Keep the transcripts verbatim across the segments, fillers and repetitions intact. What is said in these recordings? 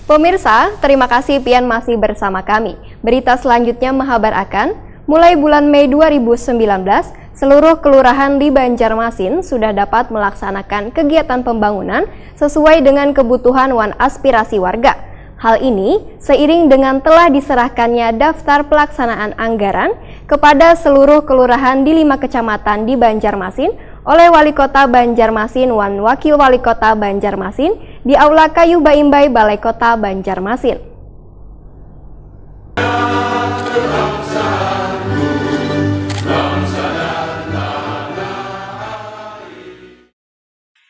Pemirsa, terima kasih pian masih bersama kami. Berita selanjutnya menghabar akan, mulai bulan Mei dua ribu sembilan belas, seluruh kelurahan di Banjarmasin sudah dapat melaksanakan kegiatan pembangunan sesuai dengan kebutuhan wan aspirasi warga. Hal ini seiring dengan telah diserahkannya daftar pelaksanaan anggaran kepada seluruh kelurahan di lima kecamatan di Banjarmasin oleh Wali Kota Banjarmasin wan Wakil Wali Kota Banjarmasin di Aula Kayu Baimbai Balai Kota Banjarmasin.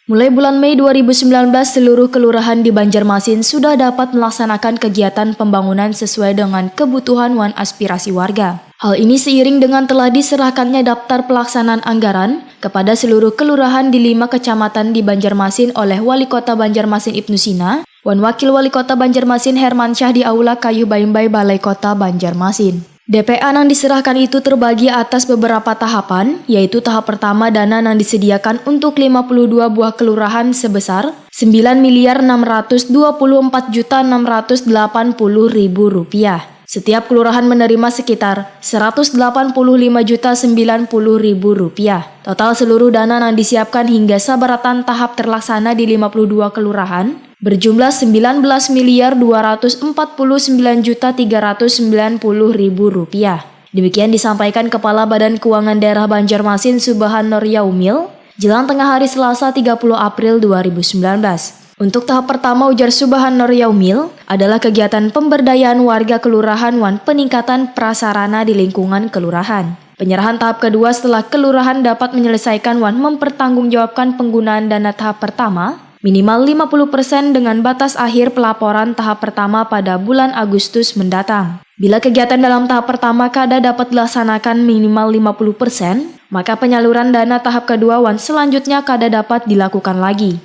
Mulai bulan Mei dua ribu sembilan belas, seluruh kelurahan di Banjarmasin sudah dapat melaksanakan kegiatan pembangunan sesuai dengan kebutuhan wan aspirasi warga. Hal ini seiring dengan telah diserahkannya daftar pelaksanaan anggaran kepada seluruh kelurahan di lima kecamatan di Banjarmasin oleh Wali Kota Banjarmasin Ibnu Sina wan Wakil Wali Kota Banjarmasin Hermansyah di Aula Kayu Baimbai Balai Kota Banjarmasin. D P A nang diserahkan itu terbagi atas beberapa tahapan, yaitu tahap pertama dana nang disediakan untuk lima puluh dua buah kelurahan sebesar sembilan miliar enam ratus dua puluh empat juta enam ratus delapan puluh ribu rupiah. Setiap kelurahan menerima sekitar seratus delapan puluh lima juta sembilan puluh ribu rupiah. Total seluruh dana nang disiapkan hingga sabaratan tahap terlaksana di lima puluh dua kelurahan berjumlah sembilan belas miliar dua ratus empat puluh sembilan juta tiga ratus sembilan puluh ribu rupiah. Demikian disampaikan Kepala Badan Keuangan Daerah Banjarmasin Subhan Nur Yaumil jelang tengah hari Selasa tiga puluh April dua ribu sembilan belas. Untuk tahap pertama, ujar Subhan Nur Yaumil, adalah kegiatan pemberdayaan warga kelurahan wan peningkatan prasarana di lingkungan kelurahan. Penyerahan tahap kedua setelah kelurahan dapat menyelesaikan wan mempertanggungjawabkan penggunaan dana tahap pertama, minimal lima puluh persen dengan batas akhir pelaporan tahap pertama pada bulan Agustus mendatang. Bila kegiatan dalam tahap pertama kada dapat dilaksanakan minimal lima puluh persen, maka penyaluran dana tahap kedua wan selanjutnya kada dapat dilakukan lagi.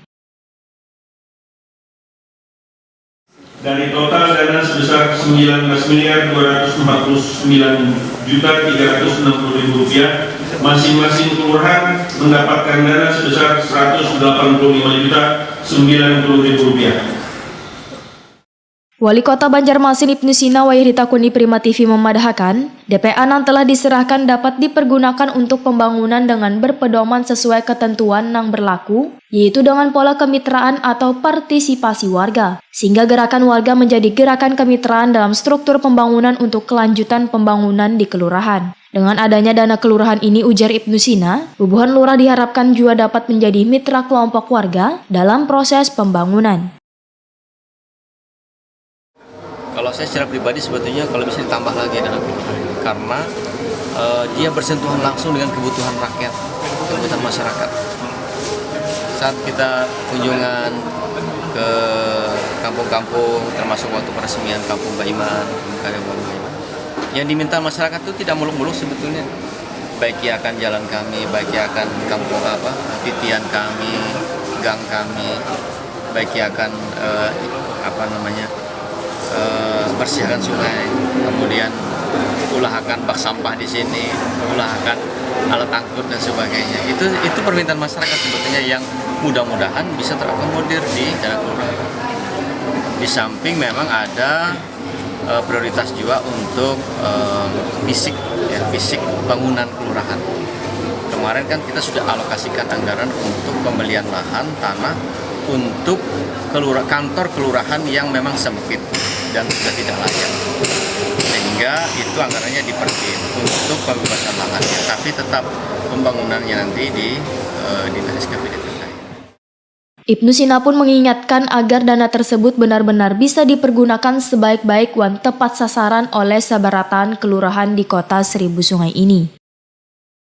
Dari total dana sebesar sembilan belas miliar dua ratus empat puluh sembilan juta tiga ratus enam puluh ribu rupiah, masing-masing kelurahan mendapatkan dana sebesar seratus delapan puluh lima juta sembilan puluh ribu rupiah. Wali Kota Banjarmasin Ibnu Sina wayah ditakuni Prima T V memadahakan, D P A nang telah diserahkan dapat dipergunakan untuk pembangunan dengan berpedoman sesuai ketentuan nang berlaku, yaitu dengan pola kemitraan atau partisipasi warga, sehingga gerakan warga menjadi gerakan kemitraan dalam struktur pembangunan untuk kelanjutan pembangunan di kelurahan. Dengan adanya dana kelurahan ini, ujar Ibnu Sina, bubuhan lurah diharapkan juga dapat menjadi mitra kelompok warga dalam proses pembangunan. Kalau saya secara pribadi sebetulnya kalau bisa ditambah lagi dalam kelurahan ini karena uh, dia bersentuhan langsung dengan kebutuhan rakyat, kebutuhan masyarakat. Saat kita kunjungan ke kampung-kampung, termasuk waktu peresmian kampung Baiman, kampung Baiman, yang diminta masyarakat itu tidak muluk-muluk sebetulnya, baik ya akan jalan kami, baik ya akan kampung apa, titian kami, gang kami, baik ya akan uh, apa namanya, uh, bersihkan sungai, kemudian ulahakan bak sampah di sini, ulahakan alat angkut dan sebagainya. Itu itu permintaan masyarakat sebetulnya yang mudah-mudahan bisa terakomodir di daerah kelurahan. Di samping memang ada uh, prioritas juga untuk uh, fisik, ya, fisik bangunan kelurahan. Kemarin kan kita sudah alokasikan anggaran untuk pembelian lahan tanah untuk kelura, kantor kelurahan yang memang sempit dan sudah tidak layak, sehingga itu anggarannya diperkir untuk pembebasan lahannya, tapi tetap pembangunannya nanti di uh, dinas S K P D terkait. Ibnu Sina pun mengingatkan agar dana tersebut benar-benar bisa dipergunakan sebaik-baik wan tepat sasaran oleh sabarataan kelurahan di kota Seribu Sungai ini.